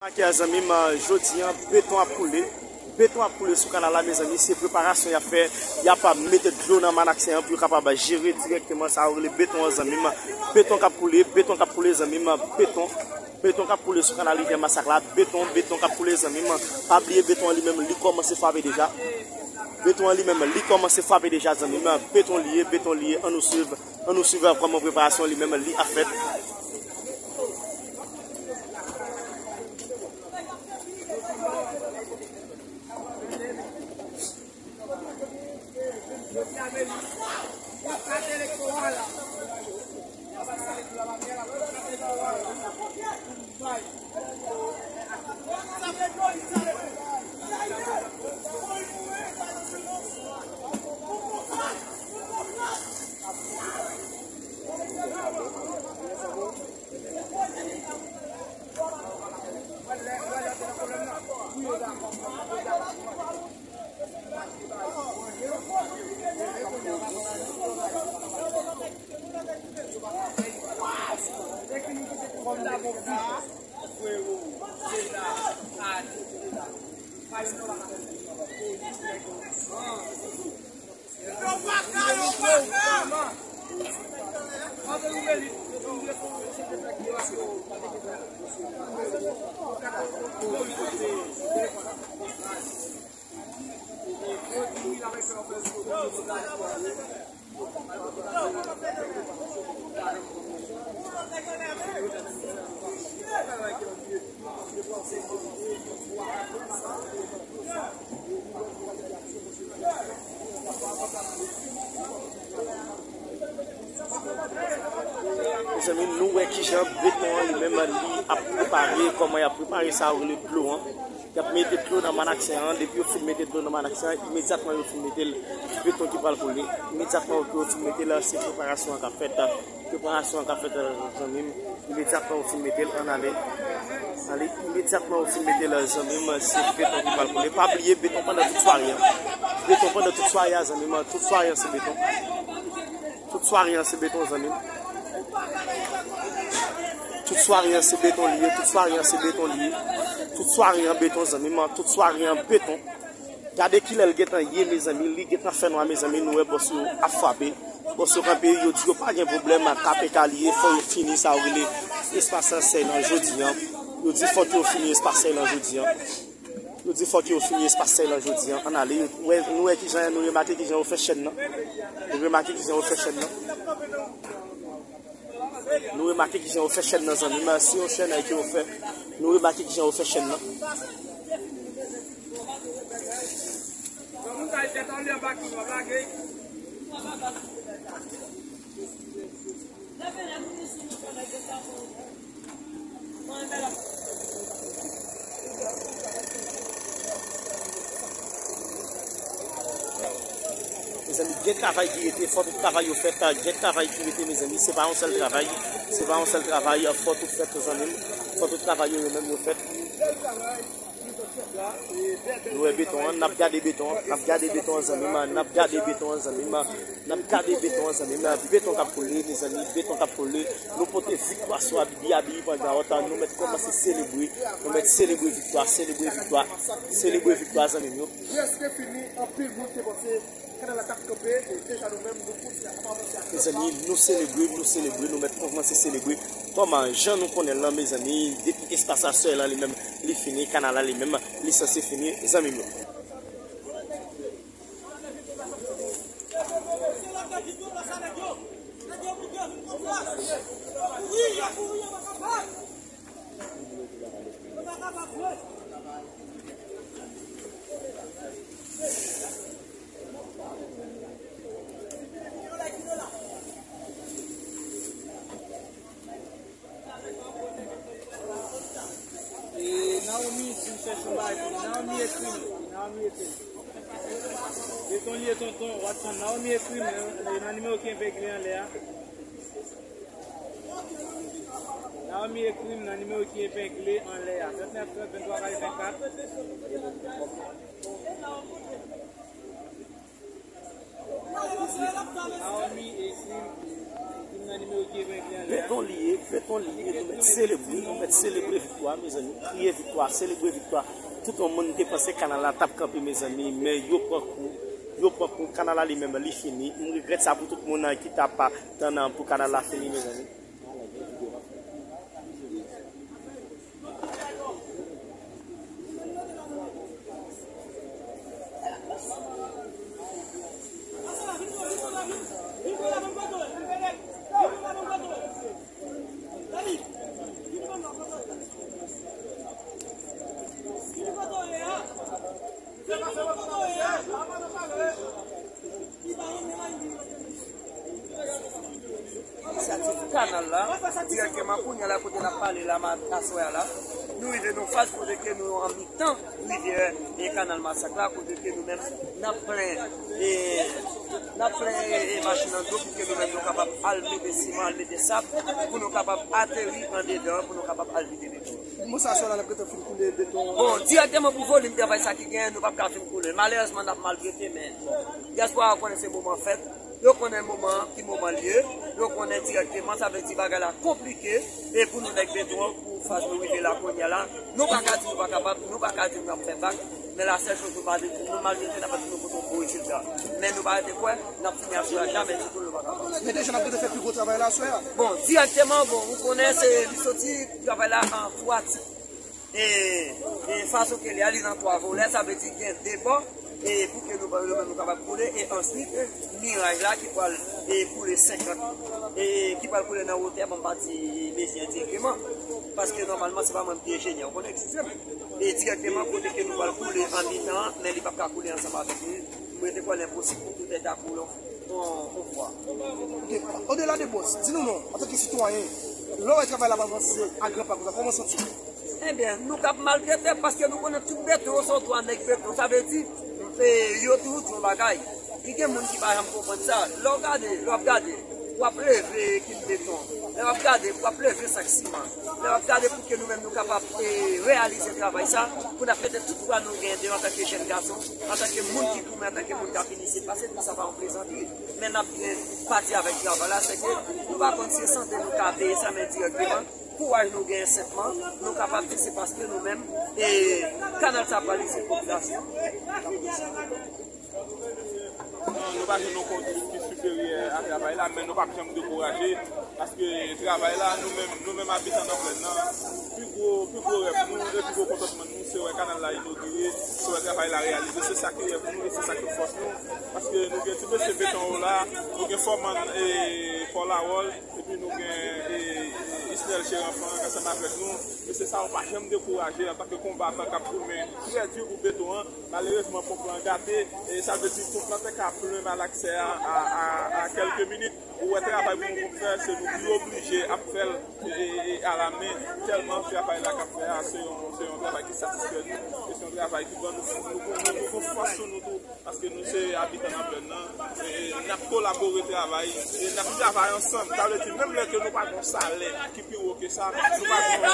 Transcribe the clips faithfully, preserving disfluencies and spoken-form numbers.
Ak zanmi m, jodi an, beton ap koule. Beton ap koule sou kanal la, mezanmi. Se preparasyon y ap fè. Y ap mete dlo nan manaksen an pou yo kapab jere dirèkteman sa yo rele beton an, zanmi m. Beton k ap koule, beton k ap koule, zanmi m. Beton, beton k ap koule sou kanal Rivyè Masak la. Beton, beton k ap koule, zanmi m. Pa bliye, beton an li menm, li kòmanse frape deja. Beton an li menm, li kòmanse frape deja, zanmi m. Beton li ye, beton li ye. Ann nou swiv, ann nou swiv kòman preparasyon li menm, li ap fèt. Mezanmi, nou wè kijan beton an li menm li ap prepare, kòman y ap prepare sa yo rele dlo an. Y ap mete dlo nan manaksen an. Depi yo fin mete dlo nan manaksen an, imedyatman yo fin mete l, beton ki pral koule. Imedyatman yo fin mete l, se preparasyon an k ap fèt. Preparasyon an k ap fèt, zanmi m. Imedyatman yo fin mete l, ann ale. Ale, imedyatman yo fin mete l, zanmi m, se beton ki pral koule. Pa bliye, beton pandan tout sware an. Beton pandan tout sware a, zanmi m. Tout sware an, se beton. Tout sware an se beton, zanmi m. Tout sware an se beton li ye, tout sware an se beton li ye. Tout sware an beton, zanmi m, tout sware an beton. Gade kilè l gentan ye, mezanmi, li gentan fè nwa, mezanmi, nou wè bòs yo ap frape. Bòs yo kanpe, yo di yo pa gen pwoblèm, K P K li ye, fò yo fini sa yo rele espas sèy lan jodi an. Yo di fòk yo fini espas sèy lan jodi an. Yo di fòk yo fini espas sèy lan jodi an. Ann ale, nou wè, nou wè kijan, nou remake kijan yo fè chèn nan. Nou remake kijan yo fè chèn nan. Nou remake kijan yo fè chèn nan, zanmi m. Se yon chèn ke yo fè. Nou remake kijan yo fè chèn nan. Mezanmi, gen travay ki rete, fò tout travay yo fèt, gen travay ki rete, mezanmi, se pa yon sèl travay, se pa yon sèl travay, fò tout fèt, zanmi m, fò tout travay yo, yo menm yo fèt. Nou wè beton an, n ap gade beton an, n ap gade beton an, zanmi m, n ap gade beton an, zanmi m, n ap gade beton an, zanmi m, beton k ap koule, mezanmi, beton k ap koule. Nou pote viktwa sou Abibi, Abibi pran gawòt, nou mèt kòmanse selebre, nou mèt selebre viktwa, selebre viktwa, selebre viktwa, zanmi m yo. Prèske fini, anpil moun te panse kanal la t ap kanpe, e deja nou menm, nou kontinye ap avanse ak lòt la. Mezanmi, nou selebre, nou selebre, nou mèt kòmanse selebre. Kòman jan nou konnen l lan, mezanmi, depi espas la sèy lan li menm, li fini, kanal la li menm, li sanse fini, zanmi m yo. E, Naomi, si m chèche yon bagay pou li. Naomi ekri m. Naomi ekri m. Beton li ye, tonton Watson. Naomi ekri m nan, nan nimewo ki epengle anlè a. Naomi ekri m nan nimewo ki epengle anlè a. Trant nèf trant, venntwa karant venkat. Naomi ekri m nan nimewo ki epengle anlè a. Beton li ye, Beton li ye, nou mèt selebre, nou mèt selebre viktwa, mezanmi. Kriye viktwa, selebre viktwa. Tout yon moun te panse kanal la t ap kanpe, mezanmi, men yo pran kou, yo pran kou. Kanal la li menm, li fini. M regrèt sa pou tout moun ki t ap tann pou kanal la fini, mezanmi. Inisyativ kanal la, dirèkteman kounye a la kote n ap pale la, ma-, aswè a la, nou rive nan faz kote ke nou an mitan rivyè e kanal Masak la, kote ke nou menm n ap plen, e, n ap plen, e, e machin an dlo pou ke nou menm nou kapab al mete siman, al mete sab, pou nou kapab ateri andedan, pou nou kapab al vide beton. Bon, sa, aswè a la, n ap gentan fin koule beton. Bon, dirèkteman pou volim travay sa ki genyen, nou p ap ka fin koule. Malerezman, n ap maltrete, men bon, dyaspora a konnen se moman fèt. Yo konnen moman an, ki moman l ye. Yo konnen dirèkteman, sa vle di bagay la konplike. E pou nou nèg beton an, pou faz nou rive la kounye a la, nou pa ka di nou pa kapab, nou pa ka di nou ap fè bak. Men la sèl choz nou pa di, nou maltrete, n ap di nou pote yon bon rezilta. Men nou pa rete kwè, n ap fini aswè a, jamè di tou nou pa kapab. Men deja n ap gentan fè pi gwo travay la aswè a. Bon, dirèkteman, bon, ou konnen se li soti travay la an twa ti. E, e fason ke li a, li nan twa volè, sa vle di gen de bò, e pou ke nou, nou menm nou kapab koule, e answit, miraj la ki pral, e koule senkant, e ki pral koule nan wotè, bon, m pa di bezwen dirèkteman, paske nòmalman se pa mwen ki enjenyè, ou konnen, eskize m. E dirèkteman kote ke nou pral koule an mitan an, men li p ap ka koule ansanm avèk nou, mwen te kwè l enposib pou tout èt a koule yon, yon fwa. Ok. Odela de bòs, di nou non, antanke sitwayen, lè w wè travay la ap avanse a gran pa konsa, kòman w santi w? Ebyen, nou t ap maltrete paske nou konnen tout beton yo se yon twa nèg beton. Sa vle di, e, yo toujou di yon bagay. Li gen moun ki pa janm konprann sa. Lè w gade, lè w ap gade, w ap leve kil beton. Lè w ap gade, w ap leve sak siman. Lè w ap gade pou ke nou menm nou kapab, e, reyalize travay sa, pou n ap mete tout fwa nou genyen deyò antanke jèn gason, antanke moun ki goumen, antanke moun k ap vin isit. Paske tout sa pa yon plezantri. Men n ap byen pati avèk travay la, se ke nou pa konn si e sante nou ka peye sa, men dirèkteman, kouraj nou genyen senpman, nou kapab di se paske nou menm, e kanal sa pral isit popilasyon. Nou pa jwenn yon kontribisyon ki siperyè a travay la, men nou p ap janm dekouraje, paske travay la, nou menm, nou menm abitan nan plèn nan, pi gwo, pi gwo rèv nou, e pi gwo kontantman nou, se wè kanal la inogire, se wè travay la reyalize, se sa ki rèv nou, e se sa ki fòs nou, paske nou gen ti mesye beton yo la, nou gen fòman, e, Fò Lawòl, epi nou gen, e, Isnèl Cheranfan ansanm avèk nou. E se sa, ou pa janm dekouraje antanke konbatan k ap goumen trè di pou beton an. Malerezman, ponp lan gate, e sa vle di ponp lan te ka plen malaksè a, a, a, a kèlke minit. Ou wè travay pou yon ponp fè, se nou ki oblije ap fè l, e, e, e, alamen, tèlman travay la k ap fè a, se yon, se yon travay ki satisfè nou, e se yon travay ki ban nou, nou, nou, nou, nou fòs sou nou tou. Paske nou se abitan nan plèn nan, e n ap kolabore travay, e n ap travay ansanm. Sa vle di, menm lè ke nou pa gen yon salè ki pi wo ke sa, nou pa gen,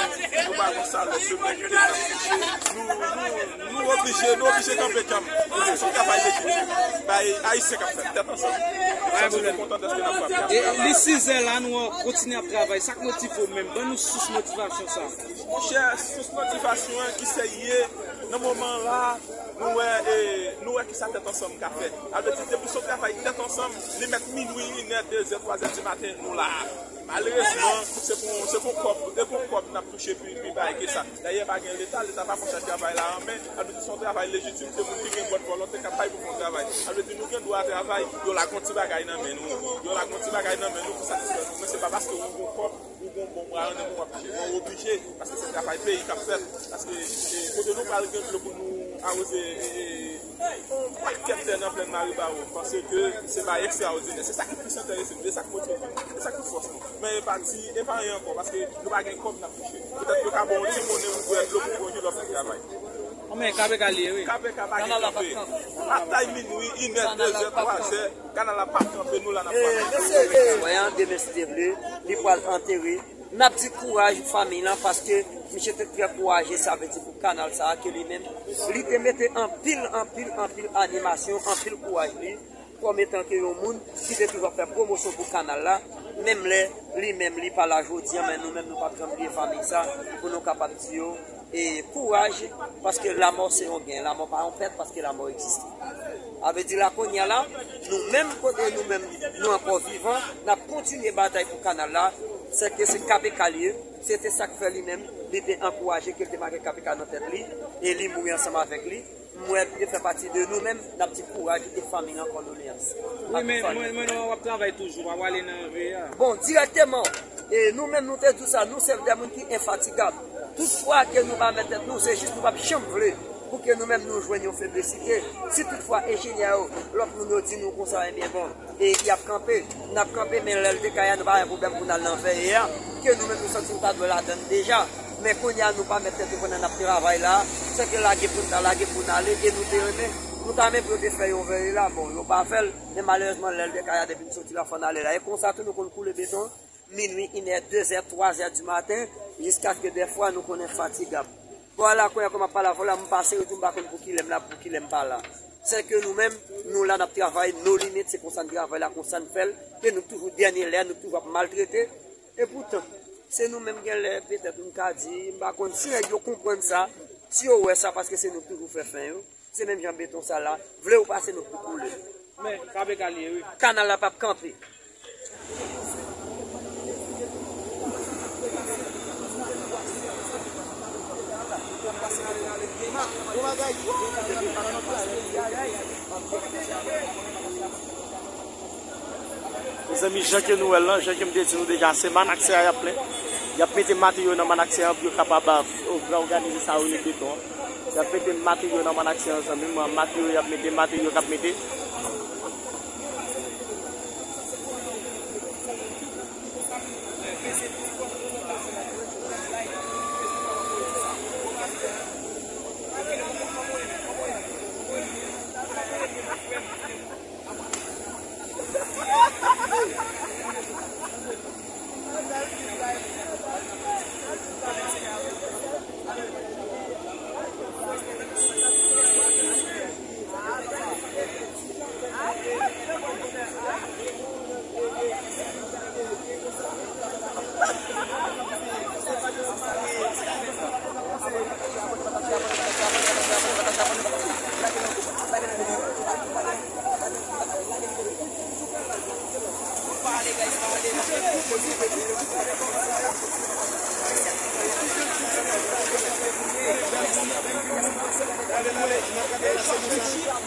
nou pa gen yon salè semèn ke n ap touche, nou, nou, nou oblije, nou oblije kanpe djanm. Paske se yon travay lekip, bay Ayisyen k ap fè tèt ansanm. Sa se yon kontan dèske n ap frape. E li sizè la, nou kontinye ap travay. Sa k motive w menm? Ban nou sous motivasyon sa. Monchè, sous motivasyon an ki serye nan moman la, nou wè, e, nou wè kisa Tèt Ansanm ka fè. Sa vle di, depi se yon travay tèt ansanm, li mèt minwi, inè, dezè, twazè di maten, nou la. Malerezman, se pou, se pou kòb, e pou kòb n ap touche pi, pi bay ke sa. Dayè, pa gen Leta, Leta pa pran chaj travay la an men. Sa vle di, se yon travay lejitim, se moun ki gen bòn volonte k ap bay pou fè yon travay. Sa vle di, nou gen dwa travay, yo lage yon ti bagay nan men nou. Yo lage yon ti bagay nan men nou pou satisfè nou. Men se pa paske ou gen kòb, ou gen bon bra, ou gen bon bra, w oblije, paske se travay peyi k ap fèt. Paske, e, kote nou pral gen dlo pou nou awoze, e, e, yon pakèt tè nan plèn Maribawo, m panse ke se bagay ekstraòdinè. Se sa ki plis enterese m, se sa ki motive m, se sa ki fòs mwen. Men e pa ti, e pa anyen ankò, paske nou pa gen kòb n ap touche. Petèt yo ka ba w yon ti monnen pou bwè dlo, pou pran yon lòt travay. Anben, K P K li ye, wi. K P K pa gen kanpe. Atay minwi, inè, dezè, twazè, kanal la p ap kanpe, nou la n ap frape. Voyan, demen si Dye vle, li pral antere. N ap di kouraj fanmi lan, paske misye te trè kouraje, sa vle di pou kanal sa a, ke li menm, li te mete anpil, anpil, anpil animasyon, anpil kouraj li. kòm etan ke yon moun ki te toujou ap fè pwomosyon pou kanal la, menm lè li menm li pa la jodi a, men nou menm nou p ap janm bliye fanmi sa pou nou kapab di yo e kouraj, paske lanmò se yon gen, lanmò pa yon pèt, paske lanmò egziste. A vle di la kounye a la, nou menm kote nou menm nou ankò vivan, n ap kontinye batay pou kanal la, sèke se K P K li ye, se te sa k fè li menm, li te ankouraje ke l te make K P K nan tèt li, e li mouri ansanm avèk li. M wè li te fè pati de nou menm, n ap di kouraj e fanmi an kondoleyans. Wi, men mwen, mwen wè w ap travay toujou, w ap ale nan V A. Bon, dirèkteman, e nou menm nou te di w sa, nou se de moun ki enfatigab. Tout fwa ke nou pa mèt tèt nou, se jis nou p ap janm vle pou ke nou menm nou jwenn yon feblesite. Si tout fwa enjenyè yo, lòt moun yo di nou konsa, ebyen bon, e y ap kanpe, n ap kanpe, men lè l dekay a, nou pa gen pwoblèm pou n al nan veye a, ke nou menm nou santi nou ta dwe ladann deja. Men kounye a, nou pa mèt tèt nou pandan n ap travay la, sèke lage pou n ta lage pou n ale, e nou te renmen, nou ta renmen pou yo te fè yon veye la, bon, yo pa fè l, men malerezman, lè l dekay a, depi n soti la, fò n ale la. E konsa tou, nou konn koule beton, minwi, inè, dezè, twazè di maten, jiskaske dèfwa nou konnen fatigab. Bon, ala kounye a, kòm ap pale avè w la, m pase, yo di m pa konn pou kilè m la, pou kilè m pa la. Sèke nou menm, nou la, n ap travay, no limit, se konsa n travay la, konsa n fè l, e nou toujou dènye lè, nou toujou ap maltrete. E poutan, se nou menm genlè, petèt, m ka di, m pa konn si nèg yo konprann sa, si yo wè sa, paske se nou k toujou fè fen yo. Se menm jan beton sa la, vle ou pa se nou k pou koule. Men, K P K li ye, wi. Kanal la p ap kanpe. Mezanmi, jan ke nou wè l lan, jan ke m te di nou deja, se manaksè a y ap plen. Y ap mete materyo nan manaksè an pou yo kapab, a, òganize sa yo rele beton an. Y ap mete materyo nan manaksè an, zanmi m, materyo, y ap mete materyo k ap mete.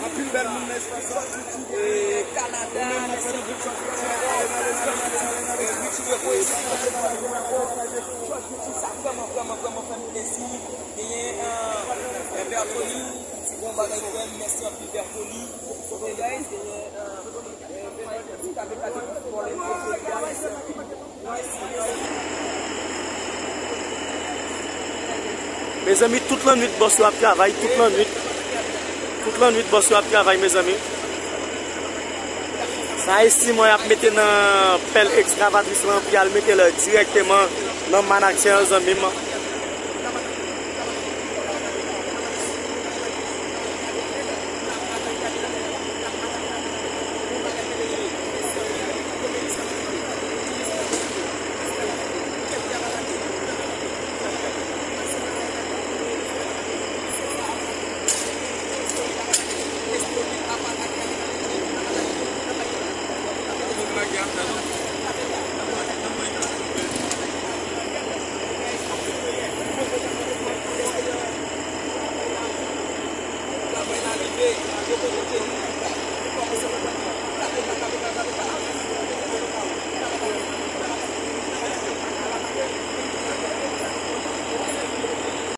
Anpil bèl moun nan espas la. Kanada, mèsi anpil. Richie Repo, sa vrèman, vrèman, vrèman fè m plezi. Genyen, euh, Bertoni, ti bon bagay frè m, mèsi anpil Bertoni. Ok, guys, genyen, euh, Mezanmi, tout lannwit bòs yo ap travay, tout lannwit. Tout lannwit bòs yo ap travay, mezanmi. Sa e siman y ap mete nan pèl ekskavatris lan pou y al mete l dirèkteman nan manaksè an, zanmi m.